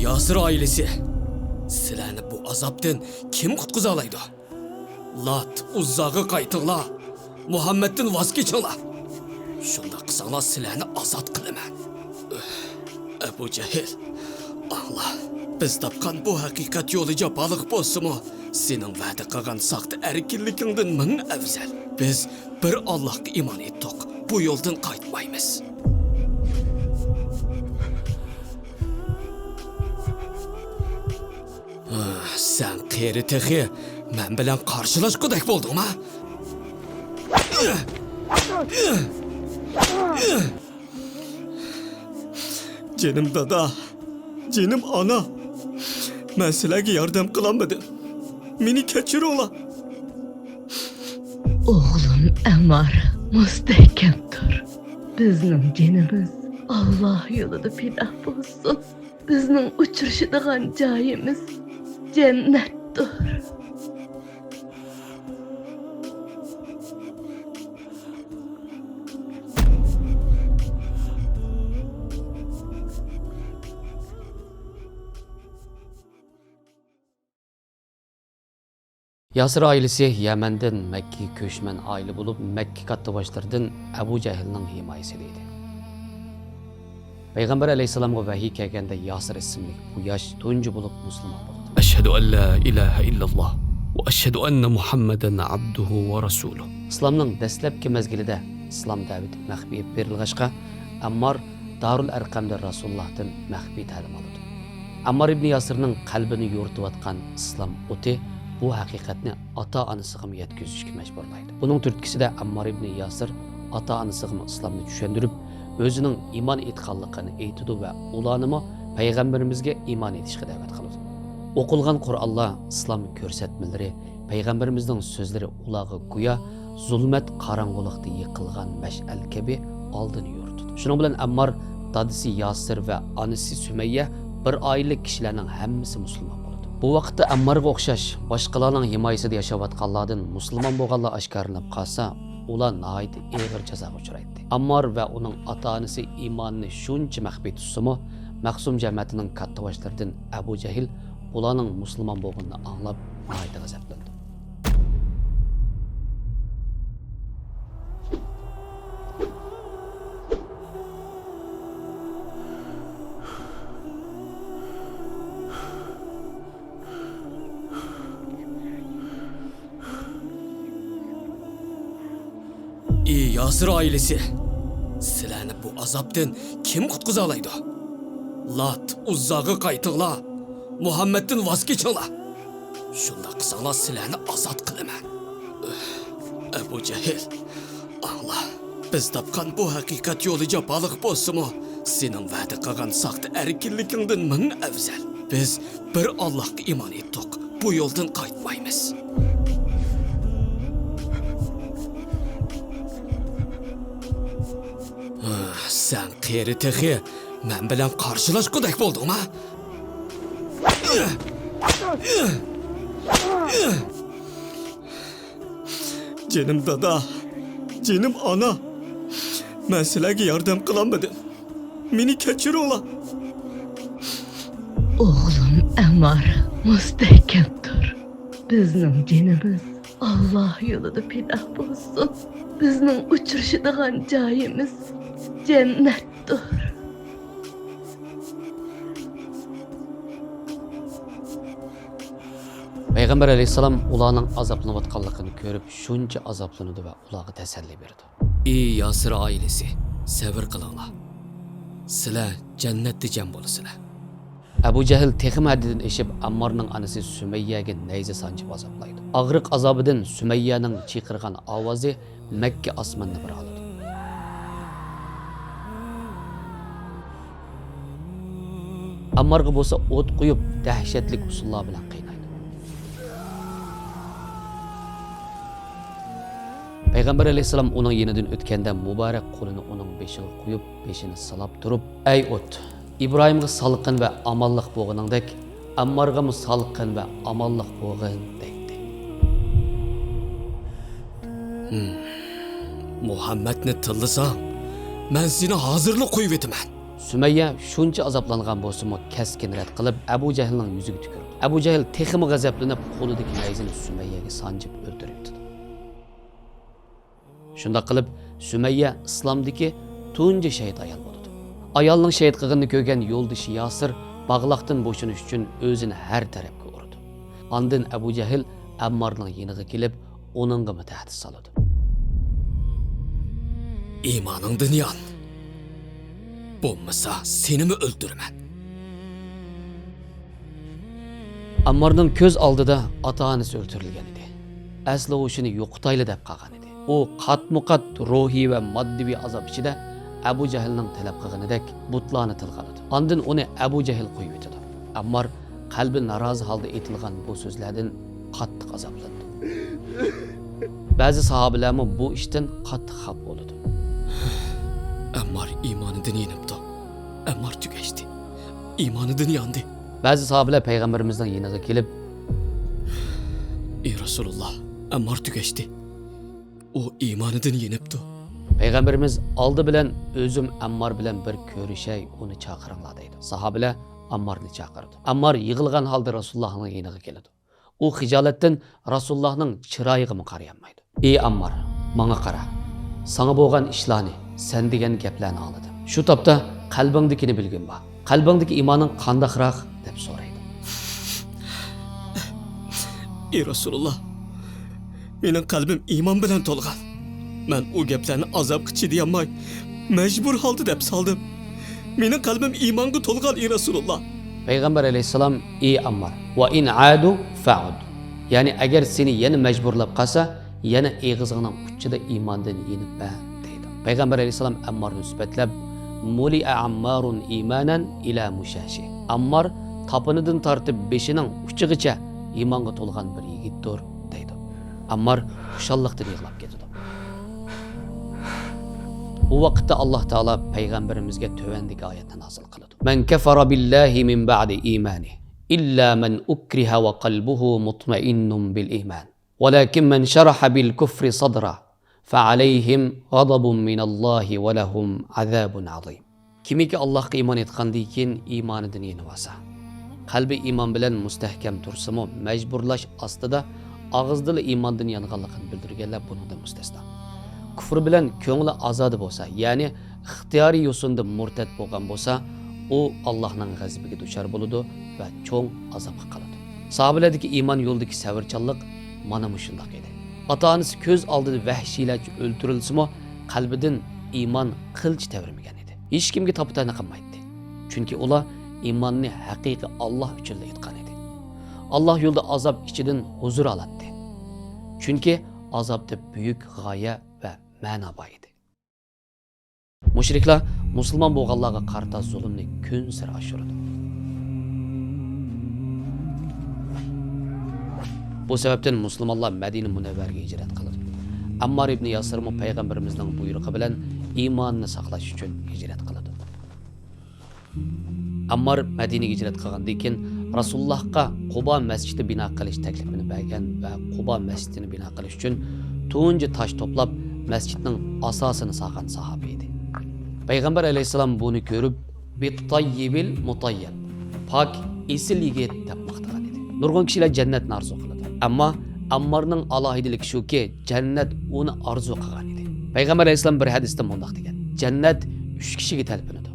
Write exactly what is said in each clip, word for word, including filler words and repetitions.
ياسىر ئائىلىسى، سىلەرنى بۇ ئازابتىن كىم قۇتقۇزالايدۇ؟ لات، ئۇززاغا قايتىڭلار، مۇھەممەدتىن ۋاز كېچىڭلار. شۇنداق قىلساڭلار سىلەرنى ئازاد قىلىمەن. ئەبۇ جەھىل، ئاڭلا، بىز تاپقان بۇ ھەقىقەت يولى جاپالىق بولسىمۇ، سېنىڭ ۋەدە قىلغان ساختا ئەركىنلىكىڭدىن مىڭ ئەۋزەل. بىز بىر ئاللاھقا ئىمان ئېيتتۇق، بۇ يولدىن قايتمايمىز. سەن قېرى تېخى مەن بىلەن قارشىلاشقۇدەك بولدۇڭما؟ جېنىم دادا، جېنىم ئانا، مەن سىلەرگە ياردەم قىلالمىدىم. مېنى كەچۈرۈڭلار. ئوغلۇم ئەممار، مۇستەھكەم تۇر. بىزنىڭ جېنىمىز ئاللا يولىدا پىدا بولسۇن. بىزنىڭ ئۇچرىشىدىغان جايىمىز جەننەتتۇر. ياسىر ئائىلىسى يەمەندىن مەككىگە كۆچمەن ئائىلە بولۇپ، مەككە كاتتىباشلىرىدىن ئەبۇ جەھىلنىڭ ھىمايىسىدە ئىدى. پەيغەمبەر ئەلەيھىسسالامغا ۋەھىي كەلگەندە ياسىر ئىسىملىك بۇ ياش تۇنجى بولۇپ مۇسۇلمان بولىدۇ. ئەشھەدۇ ئەللا ئىلاھە ئىللاللاھ ۋە ئەشھەدۇ ئەننە مۇھەممەدەن ئابدۇھۇ ۋە رەسۇلۇھ. ئىسلامنىڭ دەسلەپكى مەزگىلىدە ئىسلام دەۋىتى مەخپىي ئېلىپ بېرىلغاچقا، ئەممار دارۇل ئەرقەمدە رەسۇلۇللاھتىن مەخپىي تەلىم ئالىدۇ. ئەممار ئىبنى ياسىرنىڭ قەلبىنى يورۇتۇۋاتقان ئىسلام ئوتى بۇ ھەقىقەتنى ئاتا-ئانىسىغىمۇ يەتكۈزۈشكە مەجبۇرلايدۇ. بۇنىڭ تۈرتكىسىدە ئەممار ئىبنى ياسىر ئاتا-ئانىسىغىمۇ ئىسلامنى چۈشەندۈرۈپ، ئۆزىنىڭ ئىمان ئېيتقانلىقىنى ئېيتىدۇ ۋە ئۇلارنىمۇ پەيغەمبىرىمىزگە ئىمان ئېيتىشقا دەۋەت قىلىدۇ. ئوقۇلغان قۇرئانلار، ئىسلام كۆرسەتمىلىرى، پەيغەمبىرىمىزنىڭ سۆزلىرى ئۇلارغا گويا زۇلمەت قاراڭغۇلۇقتا يېقىلغان مەشئەل كەبى ئالدىنى يورۇتىدۇ. شۇنىڭ بىلەن ئەممار، دادىسى ياسىر ۋە ئانىسى سۈمەييە، بىر ئائىلىلىك كىشىلەرنىڭ ھەممىسى مۇسۇلمان بولىدۇ. بۇ ۋاقىتتا ئەممارغا ئوخشاش باشقىلارنىڭ ھىمايىسىدە ياشاۋاتقانلاردىن مۇسۇلمان بولغانلار ئاشكارىلىنىپ قالسا، ئۇلار ناھايىتى ئېغىر جازاغا ئۇچرايتتى. ئەممار ۋە ئۇنىڭ ئاتا-ئانىسى ئىمانىنى شۇنچە مەخپىي تۇتسىمۇ، مەخزۇم جەمەتىنىڭ كاتتىباشلىرىدىن ئەبۇ جەھىل بۇلارنىڭ مۇسۇلمان بولغىنىنى ئاڭلاپ، ناھايىتى غەزەپلىنىدۇ. ئى ياسىر ئائىلىسى، سىلەرنى بۇ ئازابتىن كىم قۇتقۇزالايدۇ؟ لات، ئۇززاغا قايتىڭلار، مۇھەممەدتىن ۋاز كېچىڭلار. شۇنداق قىلساڭلار سىلەرنى ئازاد قىلىمەن. ئەبۇ جەھىل، ئاڭلا، بىز تاپقان بۇ ھەقىقەت يولى جاپالىق بولسىمۇ، سېنىڭ ۋەدە قىلغان ساختا ئەركىنلىكىڭدىن مىڭ ئەۋزەل. بىز بىر ئاللاھقا ئىمان ئېيتتۇق، بۇ يولدىن قايتمايمىز. سەن قېرى تېخى مەن بىلەن قارشىلاشقۇدەك بولدۇڭما؟ جېنىم دادا، جېنىم ئانا، مەن سىلەرگە ياردەم قىلالمىدىم. مېنى كەچۈرۈڭلار. ئوغلۇم ئەممار، مۇستەھكەم تۇر. بىزنىڭ جېنىمىز ئاللا يولىدا پىدا بولسۇن. بىزنىڭ ئۇچرىشىدىغان جايىمىز جەننەتتۇر. پەيغەمبەر ئەلەيھىسسالام ئۇلارنىڭ ئازابلىنىۋاتقانلىقىنى كۆرۈپ، شۇنچە ئازابلىنىدۇ ۋە ئۇلارغا تەسەللى بېرىدۇ. ئى ياسىر ئائىلىسى، سەۋر قىلىڭلار. سىلەر جەننەتتە جەم بولىسىلەر. ئەبۇ جەھىل تېخىمۇ ھەددىدىن ئېشىپ، ئەممارنىڭ ئانىسى سۈمەييەگە نەيزە سانجىپ ئازابلايدۇ. ئاغرىق ئازابىدىن سۈمەييەنىڭ چىقىرغان ئاۋازى مەككە ئاسمىنىنى بىر ئالىدۇ. ئەممارغا بولسا ئوت قويۇپ، دەھشەتلىك ئۇسۇللار بىلەن قىينايدۇ. پەيغەمبەر ئەلەيھىسسالام ئۇنىڭ يېنىدىن ئۆتكەندە، مۇبارەك قولىنى ئۇنىڭ بېشىغا قويۇپ، بېشىنى سىلاپ تۇرۇپ، ئەي ئوت، ئىبراھىمغا سالقىن ۋە ئامانلىق بولغىنىڭدەك، ئەممارغىمۇ سالقىن ۋە ئامانلىق بولغىن، دەيتتى. ھىم، مۇھەممەدنى تىللىساڭ، مەن سېنى ھازىرلا قويۇۋېتىمەن. سۈمەييە شۇنچە ئازابلانغان بولسىمۇ، كەسكىن رەت قىلىپ، ئەبۇ جەھىلنىڭ يۈزىگە تۈكۈرىدۇ. ئەبۇ جەھىل تېخىمۇ غەزەپلىنىپ، قولىدىكى نەيزىنى سۈمەييەگە سانجىپ ئۆلتۈرۈۋېتىدۇ. شۇنداق قىلىپ، سۈمەييە ئىسلامدىكى تۇنجى شېھىت ئايال بولىدۇ. ئايالنىڭ شېھىت قىلغىنىنى كۆرگەن يولدىشى ياسىر باغلاقتىن بوشىنىش ئۈچۈن ئۆزىنى ھەر تەرەپكە ئۇرىدۇ. ئاندىن ئەبۇ جەھىل ئەممارنىڭ يېنىغا كېلىپ، ئۇنىڭغىمۇ تەھدىت سالىدۇ. ئىمانىڭدىن يان، بولمىسا سېنىمۇ ئۆلتۈرىمەن. ئەممارنىڭ كۆز ئالدىدا ئاتا-ئانىسى ئۆلتۈرۈلگەن ئىدى. ئەسلى ھوشىنى يوقىتايلى دەپ قالغان ئىدى. ئۇ قاتمۇقات روھىي ۋە ماددىۋى ئازاب ئىچىدە ئەبۇ جەھىلنىڭ تەلەپ قىلغىنىدەك بۇتلارنى تىلغا ئالىدۇ. ئاندىن ئۇنى ئەبۇ جەھىل قويۇۋېتىدۇ. ئەممار قەلبى نارازى ھالدا ئېيتىلغان بۇ سۆزلەردىن قاتتىق ئازابلىنىدۇ. بەزى ساھابىلەرمۇ بۇ ئىشتىن قاتتىق خاپا بولىدۇ. ئەممار ئىمانىدىن يېنىپتۇ. ئەممار تۈگەشتى. ئىمانىدىن ياندى. بەزى ساھابىلەر پەيغەمبىرىمىزنىڭ يېنىغا كېلىپ، ئى رەسۇلۇللا، ئەممار تۈگەشتى. ئۇ ئىمانىدىن يېنىپتۇ. پەيغەمبىرىمىز ئالدى بىلەن ئۆزۈم ئەممار بىلەن بىر كۆرۈشەي، ئۇنى چاقىرىڭلار دەيدۇ. ساھابىلەر ئەممارنى چاقىرىدۇ. ئەممار يىغلىغان ھالدا رەسۇلۇللاھنىڭ يېنىغا كېلىدۇ. ئۇ خىجالەتتىن رەسۇلۇللاھنىڭ چىرايىغىمۇ قارىيالمايدۇ. ئى ئەممار، ماڭا قارا. ساڭا بولغان ئىشلارنى، سەن دېگەن گەپلەرنى ئاڭلىدىم. شۇ تاپتا قەلبىڭدىكىنى بىلگۈم بار. قەلبىڭدىكى ئىمانىڭ قانداقراق؟ دەپ سورايدۇ. ئى رەسۇلۇللا، مېنىڭ قەلبىم ئىمان بىلەن تولغان. مەن ئۇ گەپلەرنى ئازابقا چىدىيالماي، مەجبۇر ھالدا دەپ سالدىم. مېنىڭ قەلبىم ئىمانغا تولغان، ئى رەسۇلۇللا. پەيغەمبەر ئەلەيھىسسالام، ئى ئەممار، ۋە ئىن ئادۇ فەئۇد. يەنى ئەگەر سېنى يەنە مەجبۇرلاپ قالسا، يەنە ئېغىزىڭنىڭ ئۇچىدا ئىماندىن يېنىپ بەر، دەيدۇ. پەيغەمبەر ئەلەيھىسسالام ئەممارنى سۈپەتلەپ، مۇلىئە ئەممارۇن ئىمانەن ئىلە مۇشەشى. ئەممار تاپىنىدىن تارتىپ بېشىنىڭ ئۇچىغىچە ئىمانغا تولغان بىر يىگىتتۇر، دەيدۇ. ئەممار خۇشاللىقتىن يىغلاپ كېتىدۇ. بۇ ۋاقىتتا ئاللاھ تائالا پەيغەمبىرىمىزگە تۆۋەندىكى ئايەتنى نازىل قىلىدۇ. مەن كەفەرە بىللاھى مىن بەئدى ئىمانىھ ئىللا مەن ئۇكرىھە ۋە قەلبۇھۇ مۇتمەئىننۇن بىل ئىمان. ۋەلاكىن مەن شەرەھە بىل كۇفرى سەدرە فەئەلەيھىم غەزەبۇن مىنەللاھى ۋە لەھۇم ئەزابۇن ئەزىم. كىمكى ئاللاھقا ئىمان ئېيتقاندىن كېيىن ئىمانىدىن يېنىۋالسا، قەلبى ئىمان بىلەن مۇستەھكەم تۇرسىمۇ، مەجبۇرلاش ئاستىدا ئاغزىدىلا ئىماندىن يانغانلىقىنى بىلدۈرگەنلەر بۇنىڭدىن مۇستەسنا. كۇفر بىلەن كۆڭلى ئازادە بولسا، يەنى ئىختىيارىي يوسۇندا مۇرتەت بولغان بولسا، ئۇ ئاللاھنىڭ غەزىپىگە دۇچار بولىدۇ ۋە چوڭ ئازابقا قالىدۇ. ساھابىلەردىكى ئىمان يولىدىكى سەۋرچانلىق مانا مۇشۇنداق ئىدى. ئاتا-ئانىسى كۆز ئالدىدا ۋەھشىيلەرچە ئۆلتۈرۈلسىمۇ، قەلبىدىن ئىمان قىلچە تەۋرىمىگەن ئىدى. ھېچكىمگە تاپا-تەنە قىلمايتتى. چۈنكى ئۇلار ئىماننى ھەقىقىي ئاللاھ ئۈچۈنلا ئېيتقان ئىدى. ئاللاھ يولىدا ئازاب ئىچىدىن ھۇزۇر ئالاتتى. چۈنكى ئازابتا بۈيۈك غايە ۋە مەنا بار ئىدى. مۇشرىكلار مۇسۇلمان بولغانلارغا قارىتا زۇلۇمنى كۈنسېرى ئاشۇرىدۇ. بۇ سەۋەبتىن مۇسۇلمانلار مەدىنە مۇنەۋۋەرىگە ھىجرەت قىلىدۇ. ئەممار ئىبنى ياسىرمۇ پەيغەمبىرىمىزنىڭ بۇيرۇقى بىلەن ئىمانىنى ساقلاش ئۈچۈن ھىجرەت قىلىدۇ. ئەممار مەدىنىگە ھىجرەت قىلغاندىن كېيىن، رەسۇلۇللاھقا قۇبا مەسچىتى بىنا قىلىش تەكلىپىنى بەرگەن ۋە قۇبا مەسچىتىنى بىنا قىلىش ئۈچۈن تۇنجى تاش توپلاپ، مەسچىتنىڭ ئاساسىنى سالغان ساھابە ئىدى. پەيغەمبەر ئەلەيھىسسالام بۇنى كۆرۈپ، بىتتەييىبىل مۇتەييەب، پاك، ئېسىل يىگىت دەپ ماختىغان ئىدى. نۇرغۇن كىشىلەر جەننەتنى ئارزۇ قىلىدۇ. ئەمما ئەممارنىڭ ئالاھىدىلىكى شۇكى، جەننەت ئۇنى ئارزۇ قىلغان ئىدى. پەيغەمبەر ئەلەيھىسسالام بىر ھەدىستە مۇنداق دېگەن: جەننەت ئۈچ كىشىگە تەلپۈنىدۇ.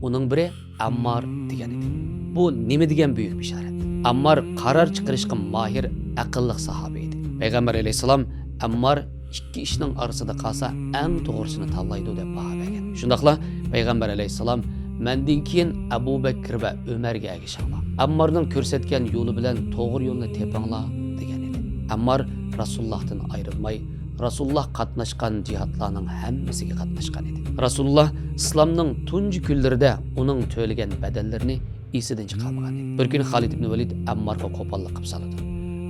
ئۇنىڭ بىرى ئەممار دېگەن ئىدى. بۇ نېمە دېگەن بۈيۈك بېشارەت! ئەممار قارار چىقىرىشقا ماھىر، ئەقىللىق ساھابە ئىدى. پەيغەمبەر ئەلەيھىسسالام ئەممار ئىككى ئىشنىڭ ئارىسىدا قالسا ئەڭ توغرىسىنى تاللايدۇ دەپ باھا بەرگەن. شۇنداقلا پەيغەمبەر ئەلەيھىسسالام مەندىن كېيىن ئەبۇ بەكرى ۋە ئۆمەرگە ئەگىشىڭلار. ئەممارنىڭ كۆرسەتكەن يولى بىلەن توغرا يولنى تېپىڭلار دېگەن ئىدى. ئەممار رەسۇلۇللاھتىن ئايرىلماي، رەسۇلۇللاھ قاتناشقان جىھادلارنىڭ ھەممىسىگە قاتناشقان ئىدى. رەسۇلۇللاھ ئىسلامنىڭ تۇنجى كۈنلىرىدە ئۇنىڭ تۆلىگەن بەدەللىرىنى ئېسىدىن چىقارمىغان ئىدى. بىر كۈنى خالىد ئىبنى ۋەلىد ئەممارغا قوپاللىق قىلىپ سالىدۇ.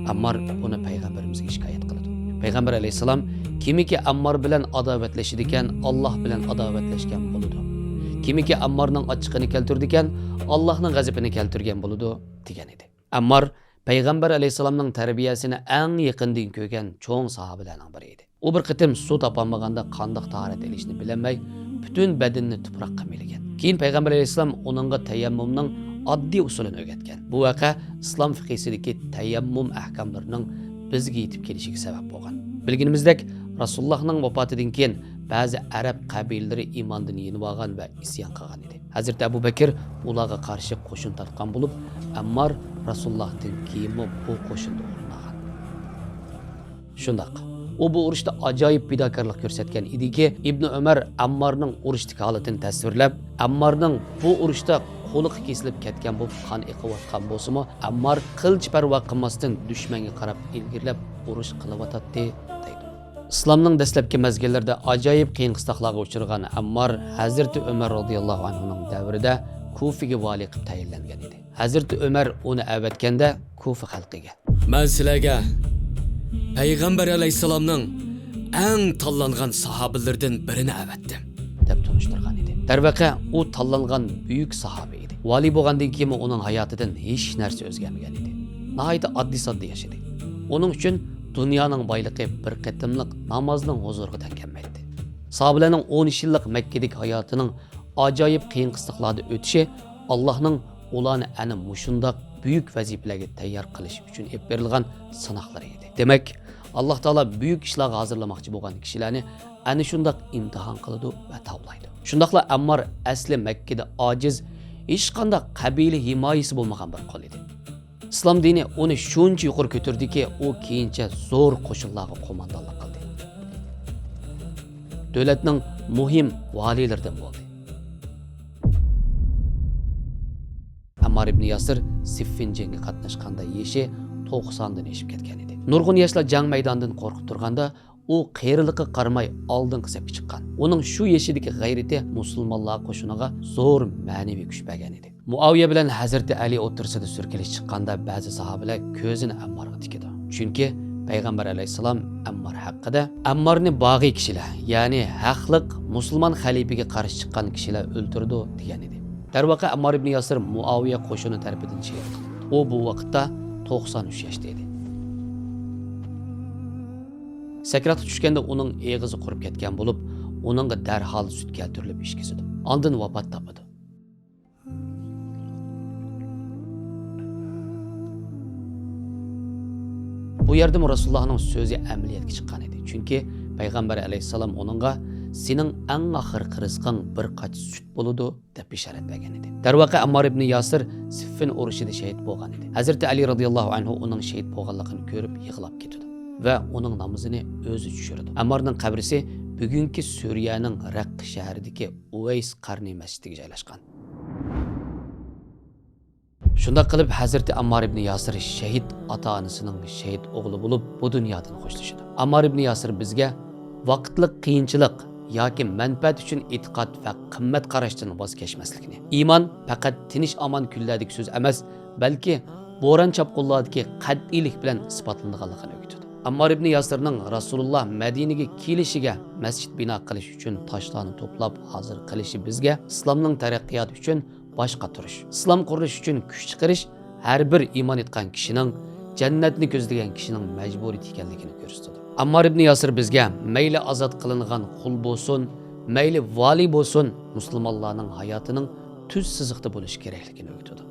ئەممار بۇنى پەيغەمبىرىمىزگە شىكايەت قىلىدۇ. پەيغەمبەر ئەلەيھىسسالام، كىمكى ئەممار بىلەن ئاداۋەتلىشىدىكەن، ئاللاھ بىلەن ئاداۋەتلەشكەن بولىدۇ. كىمكى ئەممارنىڭ ئاچچىقىنى كەلتۈرىدىكەن، ئاللاھنىڭ غەزىپىنى كەلتۈرگەن بولىدۇ، دېگەن ئىدى. ئەممار پەيغەمبەر ئەلەيھىسسالامنىڭ تەربىيەسىنى ئەڭ يېقىندىن كۆرگەن چوڭ ساھابىلەرنىڭ بىرى ئىدى. ئۇ بىر قېتىم سۇ تاپالمىغاندا قانداق تاھارەت ئېلىشنى بىلەلمەي، پۈتۈن بەدىنىنى تۇپراققا مىلىگەن. كېيىن پەيغەمبەر ئەلەيھىسسالام ئۇنىڭغا تەيەممۇمنىڭ ئاددىي ئۇسۇلىنى ئۆگەتكەن. بۇ ۋەقە ئىسلام فىقھىسىدىكى تەيەممۇم ئەھكاملىرىنىڭ بىزگە يېتىپ كېلىشىگە سەۋەب بولغان. بىلگىنىمىزدەك، رەسۇلۇللاھنىڭ ۋاپاتىدىن كېيىن بەزى ئەرەب قەبىلىلىرى ئىماندىن يېنىۋالغان ۋە ئىسيان قىلغان ئىدى. ھەزرىتى ئەبۇ بەكىر ئۇلارغا قارشى قوشۇن تارتقان بولۇپ، ئەممار رەسۇلۇللاھتىن كېيىنمۇ بۇ قوشۇندا ئورۇن ئالغان. شۇنداق، ئۇ بۇ ئۇرۇشتا ئاجايىپ پىداكارلىق كۆرسەتكەن ئىدىكى، ئىبنى ئۆمەر ئەممارنىڭ ئۇرۇشتىكى ھالىتىنى تەسۋىرلەپ، ئەممارنىڭ بۇ ئۇرۇشتا قۇلىقى كېسىلىپ كەتكەن بولۇپ، قان ئېقىۋاتقان بولسىمۇ، ئەممار قىلچە پەرۋا قىلماستىن دۈشمەنگە قاراپ ئىلگىرىلەپ ئۇرۇش قىلىۋاتاتتى، دەيدۇ. ئىسلامنىڭ دەسلەپكى مەزگىللىرىدە ئاجايىپ قىيىن-قىستاقلارغا ئۇچرىغان ئەممار ھەزرىتى ئۆمەر رازىياللاھۇ ئەنھۇنىڭ دەۋرىدە كۇفىگە ۋالىي قىلىپ تەيىنلەنگەن ئىدى. ھەزرىتى ئۆمەر ئۇنى ئەۋەتكەندە، كۇفا خەلقىگە، مەن سىلەرگە پەيغەمبەر ئەلەيھىسسالامنىڭ ئەڭ تاللانغان ساھابىلىرىدىن بىرىنى ئەۋەتتىم، دەپ تونۇشتۇرغان ئىدى. دەرۋەقە، ئۇ تاللانغان بۈيۈك ساھابە ئىدى. ۋالىي بولغاندىن كېيىنمۇ ئۇنىڭ ھاياتىدىن ھېچ نەرسە ئۆزگەرمىگەن ئىدى. ناھايىتى ئاددىي-ساددا ياشىدى. ئۇنىڭ ئۈچۈن دۇنيانىڭ بايلىقى بىر قېتىملىق نامازنىڭ ھۇزۇرىغا تەڭ كەلمەيتتى. ساھابىلەرنىڭ ئون ئۈچ يىللىق مەككىدىكى ھاياتىنىڭ ئاجايىپ قىيىن-قىستاقلاردا ئۆتۈشى ئاللاھنىڭ ئۇلارنى ئەنە مۇشۇنداق بۈيۈك ۋەزىپىلەرگە تەييار قىلىش ئۈچۈن ئېلىپ بېرىلغان سىناقلىرى ئىدى. دېمەك، ئاللاھ تائالا بۈيۈك ئىشلارغا ھازىرلىماقچى بولغان كىشىلەرنى ئەنە شۇنداق ئىمتىھان قىلىدۇ ۋە تاۋلايدۇ. شۇنداقلا ئەممار ئەسلى مەككىدە ئاجىز، ھېچقانداق قەبىلە ھىمايىسى بولمىغان بىر قۇل ئىدى. ئىسلام دىنى ئۇنى شۇنچە يۇقىرى كۆتۈردىكى، ئۇ كېيىنچە زور قوشۇنلارغا قوماندانلىق قىلدى. دۆلەتنىڭ مۇھىم ۋالىيلىرىدىن بولدى. ئەممار ئىبنى ياسىر سىففىن جەڭگە قاتناشقاندا يېشى توقساندىن ئېشىپ كەتكەن ئىدى. نۇرغۇن ياشلار جەڭ مەيدانىدىن قورقۇپ تۇرغاندا، ئۇ قېرىلىققا قارىماي ئالدىنقى سەپكە چىققان. ئۇنىڭ شۇ يېشىدىكى غەيرىتى مۇسۇلمانلار قوشۇنىغا زور مەنىۋى كۈچ بەرگەن ئىدى. مۇئاۋىيە بىلەن ھەزرىتى ئەلى ئوتتۇرىسىدا سۈركىلىش چىققاندا، بەزى ساھابىلەر كۆزىنى ئەممارغا تىكىدۇ. چۈنكى پەيغەمبەر ئەلەيھىسسالام ئەممار ھەققىدە، ئەممارنى باغىي كىشىلەر، يەنى ھەقلىق مۇسۇلمان خەلىپىگە قارشى چىققان كىشىلەر ئۆلتۈرىدۇ، دېگەن ئىدى. دەرۋەقە، ئەممار ئىبنى ياسىر مۇئاۋىيە قوشۇنى تەرىپىدىن شېھىت قىلىندى. ئۇ بۇ ۋاقىتتا توقسان ئۈچ ياشتا ئىدى. سەكراتقا چۈشكەندە ئۇنىڭ ئېغىزى قۇرۇپ كەتكەن بولۇپ، ئۇنىڭغا دەرھال سۈت كەلتۈرۈلۈپ ئىچكۈزىدۇ. ئاندىن ۋاپات تاپىدۇ. بۇ يەردىمۇ رەسۇلۇللاھنىڭ سۆزى ئەمەلىيەتكە چىققان ئىدى. چۈنكى پەيغەمبەر ئەلەيھىسسالام ئۇنىڭغا، سېنىڭ ئەڭ ئاخىرقى رىزقىڭ بىر قاچا سۈت بولىدۇ، دەپ بېشارەت بەرگەن ئىدى. دەرۋەقە، ئەممار ئىبنى ياسىر سىففىن ئۇرۇشىدا شېھىت بولغان ئىدى. ھەزرىتى ئەلى رازىياللاھۇ ئەنھۇ ئۇنىڭ شېھىت بولغانلىقىنى كۆرۈپ يىغلاپ كېتىدۇ ۋە ئۇنىڭ نامىزىنى ئۆزى چۈشۈرىدۇ. ئەممارنىڭ قەبرىسى بۈگۈنكى سۈرىيەنىڭ رەققە شەھىرىدىكى ئۇۋەيس قەرنى مەسچىتىگە جايلاشقان. شۇنداق قىلىپ، ھەزرىتى ئەممار ئىبنى ياسىر شېھىت ئاتا-ئانىسىنىڭ شېھىت ئوغلى بولۇپ، بۇ دۇنيادىن خوشلىشىدۇ. ئەممار ئىبنى ياسىر بىزگە ۋاقىتلىق قىيىنچىلىق ياكى مەنپەئەت ئۈچۈن ئېتىقاد ۋە قىممەت قاراشتىن ۋاز كەچمەسلىكنى، ئىمان پەقەت تىنچ-ئامان كۈنلەردىكى سۆز ئەمەس، بەلكى بوران-چاپقۇنلاردىكى قەتئىيلىك بىلەن ئىسپاتلىنىدىغانلىقىنى ئۆگىتىدۇ. ئەممار ئىبنى ياسىرنىڭ رەسۇلۇللا مەدىنىگە كېلىشىگە مەسچىت بىنا قىلىش ئۈچۈن تاشلارنى توپلاپ ھازىر قىلىشى بىزگە ئىسلامنىڭ تەرەققىياتى ئۈچۈن باش قاتۇرۇش، ئىسلام قۇرۇلۇشى ئۈچۈن كۈچ چىقىرىش ھەر بىر ئىمان ئېيتقان كىشىنىڭ، جەننەتنى كۆزلىگەن كىشىنىڭ مەجبۇرىيىتى ئىكەنلىكىنى كۆرسىتىدۇ. ئەممار ئىبنى ياسىر بىزگە مەيلى ئازاد قىلىنغان قۇل بولسۇن، مەيلى ۋالىي بولسۇن، مۇسۇلمانلارنىڭ ھاياتىنىڭ تۈز سىزىقتا بولۇشى كېرەكلىكىنى ئۆگىتىدۇ.